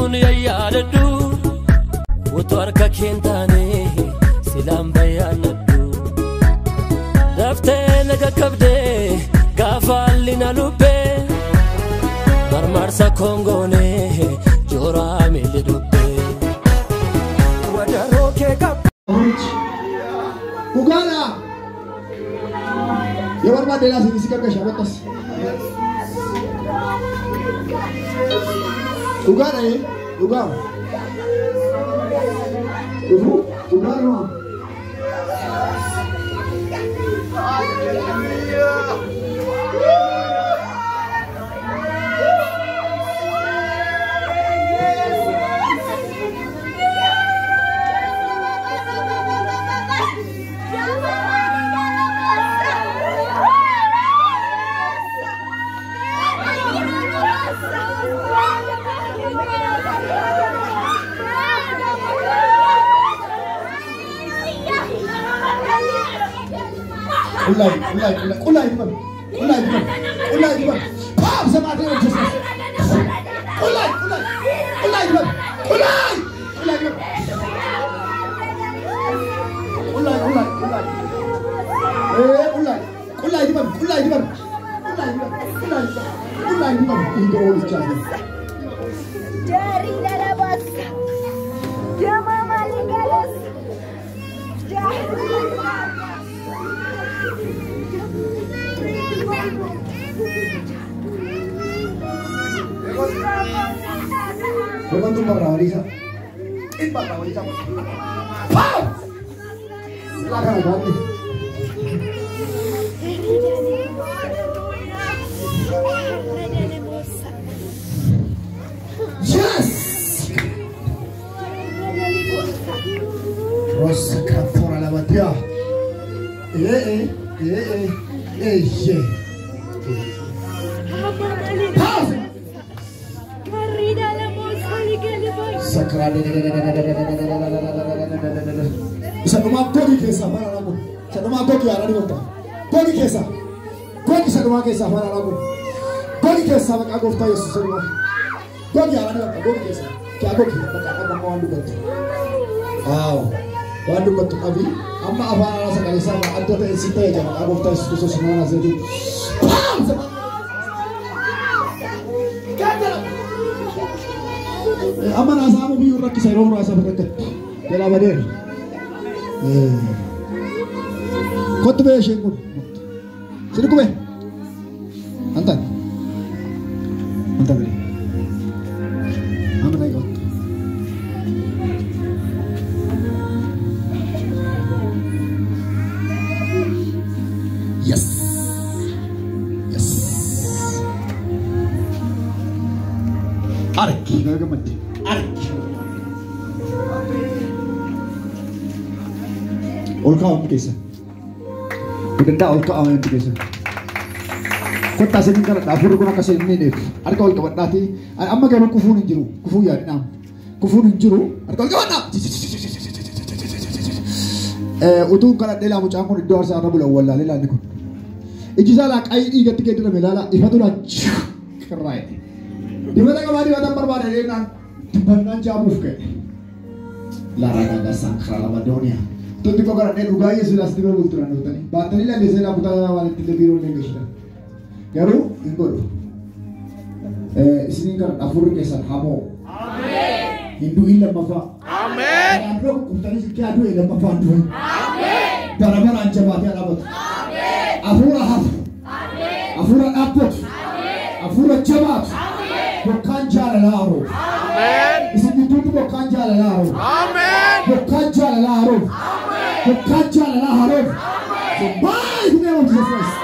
Utuun yaadadhu utuu harka kee silaan bayyaanadhu. Daftee na qaqqabdee gaafa haalli na lubbee marmarsa kongoonee jooraa miilli dubbee. Wadaroo kee qab. Uganda. Yoo barbaadde laasii si gaggashaa bakkas. Dhugaadha ee dhugaa. Dhufu dhugaadhuma. Qullaa qullaa qullaa qullaa diban qullaa diban qullaa diban paap samaatee hojjetas qullaa qullaa qullaa diban qullaa qullaa diban qullaa qullaa qullaa ee qullaa qullaa diban qullaa diban qullaa diban qullaa diban qullaa diban dhiiga oolichaa Dari lalabas Jama maligalas Levanta un parabrisas. El parabrisas. ¡Pam! La cara grande. Yes! Rosa Cafora la batea. Eh eh eh eh eh. Isa dhumaa gogi keessaa afaan alaa kun. Isa dhumaa gogi haaraa ni godha. Gogi keessaa. Gogi isa dhumaa keessaa afaan alaa kun. Gogi keessaa maqaa gooftaa Yesuus isa dhumaa. Gogi haaraa ni godha. Gogi keessaa. Kyaa gogi maqaa amma waan dubbattu. Waaw. Waan dubbattu qabi. Amma afaan alaa sagalee isaa adda ta'e si ta'e jira maqaa gooftaa Yesuus Kiristoos nama Naazreetiin. Paam! Amma naasaamu biyyuu rakkisa yeroo muraasa rakkatti. Jalaa badeera. Kottu bee isheen kun. Sini kubee. Antaan. Antaan bee. Amma naa kottu. Yes. Yes. Arki. Baga gammadde. Arki. Ol kaa'u hundi keessa. Danda'a ol kaa'u hundi keessa. Kottaa sadiin kadhadha. Hafuurri kun akka isin hin miineef. Harka ol qabadhaatii. Amma garuu kufuun hin jiru. Kufuu yaadinaa. Kufuun hin jiru. Harka ol qabadhaa. Utuun kadhadhee laa mucaan kun iddoo aarsaa irra bula wallaalee laalli kun. Iji isaa laa qayii dhiigatti geeddarame laala ifatu laa qirraa'e. Dibata qabaa dibatan barbaade deemnaan dibannaan jaamuuf ka'e. Laara sankara lamadooniyaa. Tutti koo kadhadhee dhugaa Yesuus asitti bira bulturan dhuftanii. Baattanii lallisee laa kutaa waan itti illee biiroo illee geessitan. Garuu hin godhu. Isiniin kadhadha hafuurri keessan hamoo. Hin du'in lammaffaa. Kanaan dura kukkuftanii silkii haa du'e lammaffaa hin du'in. Bara baraan jabaatee haa dhaabbatu. Hafuura hafu. Hafuura dhaabbatu. Hafuura jabaatu. Bokkaan jaalalaa haroo. Isin gidduutti bokkaan jaalalaa haroo. Bokkaan jaalalaa haroo. Bokkaan jaalalaa haroo. The mighty name of Jesus Christ.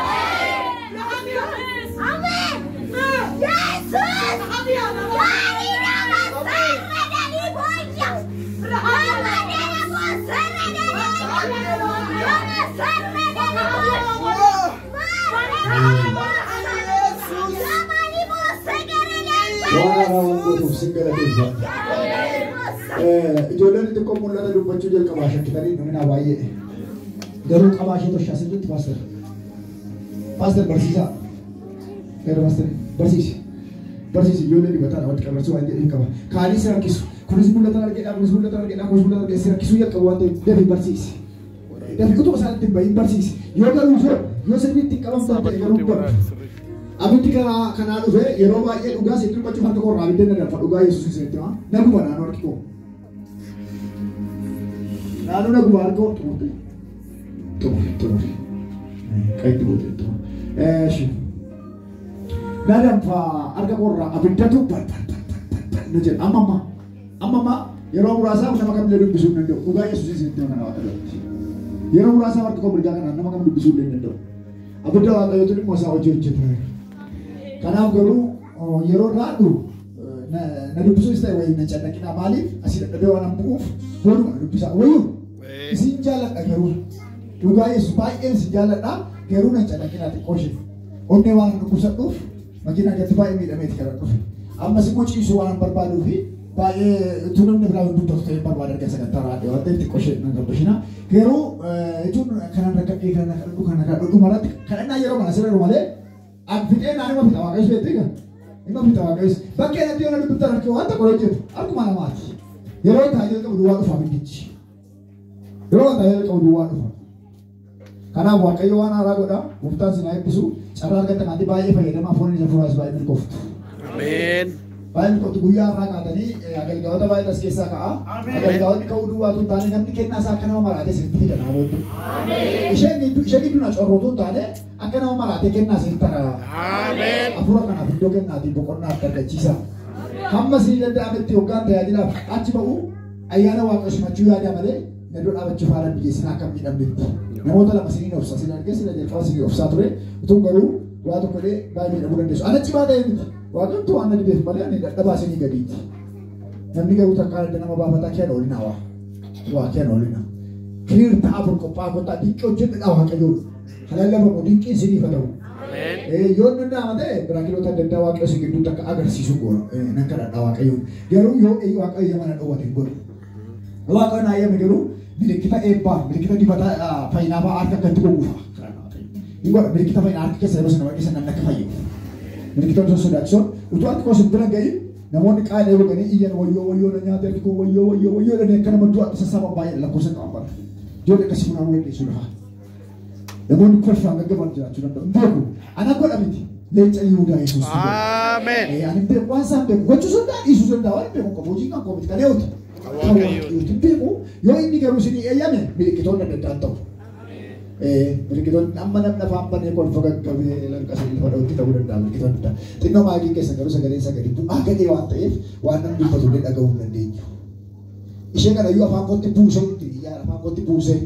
Waan waan gootuuf sin galateeffadha. Ijoolleen xixiqqoo mul'ata dubbachuu jalqabaa shakkitanii dhuminaa baay'ee. Garuu qabaa ishee toshaa sirriitti paaster. Paaster barsiisaa. Gara paaster barsiisi. Barsiisi ijoollee dibataa walitti qabarsu waan jedheen qaba. Kaanis rakkisu. Kunis mul'atan argedha, kunis mul'atan argedha, kunis mul'atan argedha. Rakkisuu jalqabu waan ta'eef dafii barsiisi. Dafii utuma isaanitti hin bahin barsiisi. Yoo garuu yoo sirriitti hin qabamtan ta'e garuu baratu. Abiddi karaa kanaa dhufee yeroo baay'ee dhugaa sitti dubbachuuf harka korraa abidda na danfa dhugaa Yesuus isinitti himaa. Na guba naannoo harki koo. Naannoo na guba harka koo xumurte. Xumuri xumuri. Qayitti goote xumuri. Eeshi. Na danfa harka korraa abiddatu bal bal bal bal bal na jedha. Amma amma amma amma yeroo muraasaaf nama kamillee dubbisuu hin danda'u. Dhugaa Yesuus isinitti himaa kana waaqayyooti. Yeroo muraasaaf harka koo mirgaa kanaan nama kam dubbisuu hin danda'u. Abidda waaqayyootu dhimma isaa hojii hojjeta. Kanaaf garuu yeroo raadhu na dubbisuus ta'e wayii na cannaqinaa maaliif asii dadhabee waan an bu'uuf booduma na dubbisaa wayyuu isin jaalladha garuu dhugaa Yesuus baay'een isin jaalladha garuu na cannaqinaa xiqqoo ishee onnee waan dhukkubsadhuuf makiinaa gatti baay'ee miidhameeti kan dhufe ammas immoo ciisuu waan barbaaduu fi baay'ee utuu namni biraa dubbatu ta'ee barbaada erga sagantaa raadhee waan ta'eef xiqqoo ishee nan rabbishina garuu jechuun kanan rakkadhee kanan kadhadhu kanan kadhadhu dhumarratti kadhannaa yeroo mana sirra malee Fixee naannoo fixa waaqayyoos beektu egaa. Ima fixa waaqayyoos. Bakkee natti yoo na dubbiftan harki waan tokko hojjetu harkuma namaati. Yeroo tajaajila qabu duwwaa dhufa abiddichi. Yeroo tajaajila qabu duwwaa dhufa. Kanaaf waaqayyo waan haaraa godha. Gooftaan sin haa eebbisu. Carraa argattan kanatti baay'ee fayyadamaa foon isa furaas baay'ee milkooftu. Ameen. Baay'ee milkooftu guyyaa har'aa kaatanii agalgaa'ota baay'ee as keessaa ka'a. Agalgaa'onni ka'uu duwwaatu hin taane namni kennaa isaa akka nama maraatee isinitti fida naa booddee. Isheen gidduu na corrootu hin taane akka nama maraatee kennaa isinitti ta'a. Ameen. Hafuura kanaaf iddoo kennaatiin boqonnaa akka argachiisa. Hamma isin danda'ametti hoggaan tajaajilaaf achi ba'u ayyaana waaqa simachuu yaada malee na dura dhaabachuuf haala mijeessinaa akka hin miidhamnetti. Namoota lama isiniin obsa isin argee isin jalqaba isinii obsaa ture utuun garuu waa tokko illee baay'ee miidhamuu dandeessu. Ana cimaa ta'e miti. Waaqni waan na dibeef malee ani dadhabaa isinii gadiiti. Namni garuu takkaan adda nama baafataa kiyaan oolinaa waa. Waa kiyaan oolinaa. Kiriir ta'a bor qophaa'aa kottaa dinqii hojjedhadhaa waaqayyoon. Halallabamu dinqiin isiniif haa ta'u. Yoo danda'ama ta'e biraakiloota adda addaa waaqayyo si gidduutti akka agarsiisu goona nan kadhadha waaqayyoon. Garuu yoo waaqayyo eeyyama na dhowwate hin godhu. Waaqayyo na eeyyame garuu milikkita eebbaa milikkita dibataa fayyinaa fa'aa harka akkatti goguufa. Hin godha milikkita fayyinaa harka keessa yeroo sana keessa namni akka fayyu. Milikkitoonni sun sodaachisoon utuu harki koo sin bira gahin namoonni qaalee goganii iyyan wayyoo wayyoo na nyaate harki koo wayyoo wayyoo wayyoo jedhanii akka nama du'aatti sassaaban baay'ee lakkoofsa qaban bara. Ijoollee akkasii funaanuu dandeessu lafa. Namoonni kolfaan gaggaban jiraachuu danda'u. Hin beeku. Ana godha miti. Leenca Yihudaa Yesuus. Ameen. Ani hin beeku waan isaan beeku. Gochuu danda'a dhiisuu danda'a waan hin beeku qabu. Hojiin kan koo miti kan eewwatu. Kan waaqayyooti hin beeku. Yoo inni garuu isinii eeyyame milikkitoonni adda addaan ta'u. Milikkitoonni amma namni afaan banee kolfa gaggabee lanqasanii lafa dha'utti ta'uu danda'a milikkitoonni adda. Xinnoo maagii keessa garuu sagaleen sagalee bu'aa gadhee waan ta'eef waan namni dubbatu illee dhaga'uu hin dandeenyu. Ishee kana iyyuu afaan kootti buusee itti iyyaa afaan kootti buusee.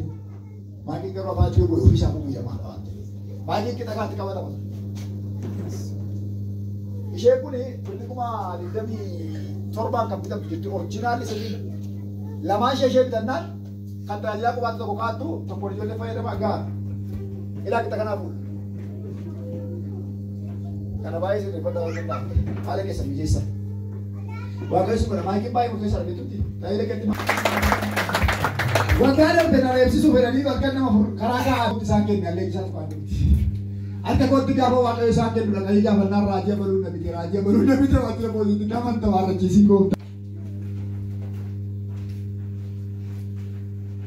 Maagiin garuu afaan itti godhu ofiisaa kun miidhamaadha waan ta'eef. Maagiin qixa kaatti qabatama. Isheen kun birri 27,000 kan bitamtu jirti orjinaalli sadii. Lamaan ishee bitannaan kan tajaajilaa qubaatti tokko kaattu tokko ijoollee fayyadamaa gaara. Ilaa qixa kanaa fuudha. Kana baay'ee sirreeffadhaa waan danda'amu. Haala keessa mijeessa. Waaqayyo si godha maagiin baay'ee murteessaadha beektutti. Tajaajila keetti Waggaa darbe na reebsisuu fedhanii bakka nama karaa gahaa isaan kenna illee isaan waan miti. Harka kootti gaafa waaqayyo isaan kennu dhaqanii gaafannaan raajii abaluu na bite raajii abaluu na bite waajjira poolisiitti nama hin ta'u harrachiisiin goofta.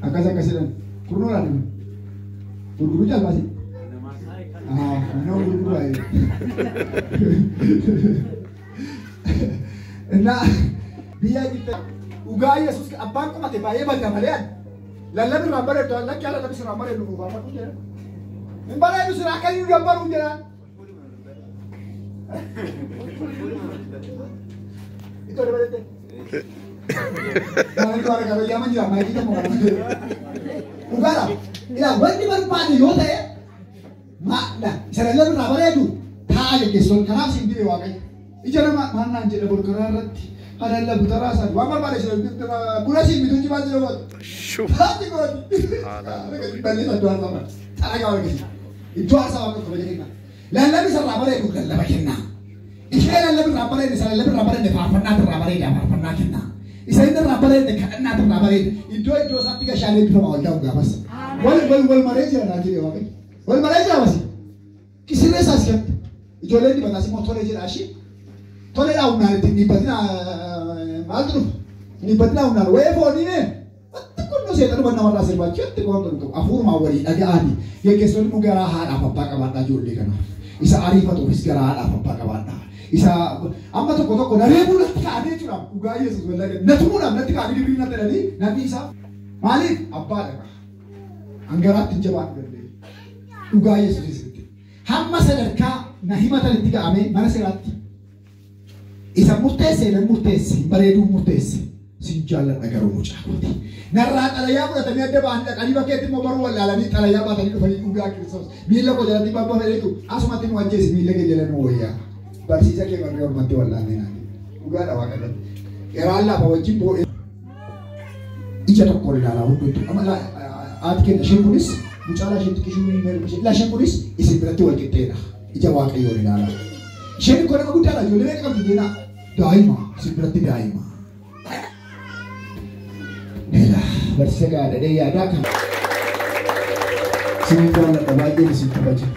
Akkas akkas jedhan kurnoo laata gurguruu caalbaasi. Nama gurguruu waa'ee. Innaa biyya Gibxi dhugaa Yesuus abbaan qomate baay'ee badda malee ani. Lallabni irraan bareedu lakki haala lallabni irraan bareedu nuuf haa jedhan. Hin bareedu sira akka inni dambaruu jedhan. Ittoo dabalate. Maayikii warra qabeeyyaa man jira maayikii tokko kana. Dhugaadha. Ilaa wanni barbaade yoo ta'e maadha isa lallabni irraa bareedu taa'a geggeessuun kanaaf siin dibe waaqayyo. Ija nama maannaan jedha bor karaa irratti halallabu taraa isaati waan barbaade sira buna siin bituu cimaa jira waan. Haati gooti. Balleessa iddoo haasaa bara. Xaragaa warra Iddoo haasaa waan kabaja kenna. Lallabni sarraa bareedu lallaba kenna. Ishee lallabni irraa bareede isa lallabni irraa bareede faarfannaatu irraa bareeda faarfannaa kenna. Isa inni irraa bareede kadhannaatu irraa bareeda. Iddoo iddoo isaatti gashaalee eebbifama waldaa gaafas. Wal wal wal maree jira naa jedhe waaqayyo. Wal maree jira basi. Kisirree isaas kenna. Ijoolleen dibataas immoo tolee jedha ishee. Toleedhaa humnaan ittiin dhiibbatina maaltu dhufa? Dhiibbatina humnaan wayee foonii mee? Wanti kun nu seexanuma namarraa sirbaachi wanti kun wanti kun hafuurumaa walii dhaga'anii geggeessonni nu garaa haadhaaf abbaa qabaadhaa ijoollee kanaaf. Isa ariifatuufis garaa haadhaaf abbaa qabaadhaa. Isa amma tokko tokko na reebuu natti ka'anii jechuudha. Dhugaa Yesuus wallaahi na tumuudhaaf natti ka'anii dirrii natti jedhanii namni isaa maaliif abbaa dhaqa. Hangaraatti hin jabaatu danda'e. Dhugaa Yesuusitti. Hamma sadarkaa na himatanitti ga'amee mana seeraatti. Isa murteesse nan murteesse hin bareeduu murteesse. Sin jaalladha garuu mucaa kooti. Narraa xalayaa fudhatanii adda ba'anii dhaqanii bakkeetti immoo baruu wallaalanii xalayaa baatanii dhufanii dhugaa Kiristoos. Miila koo jalatti babba fedheetu asumatti nu ajjeesi miila kee jala nu wayyaa. Barsiisa kee barree ormatti wallaallee naati. Dhugaadha Waaqayyoon. Garaan lafa wajjin boo'ee. Ija tokkoon ilaalaa hundumtu. Amma haati keenya isheen kunis mucaalaa isheen xiqqishuu ni meeru isheen isheen kunis isin biratti wal qixxeedha. Ija Waaqayyoon ilaalaa. Isheen kun nama guddaadha ijoollee meeqa qabdi jeenaa? Daa'ima isin biratti daa'ima. Ela barsiisa gaadhadhee yaadaa kan. Isin jaalladha baay'een isin kabaja.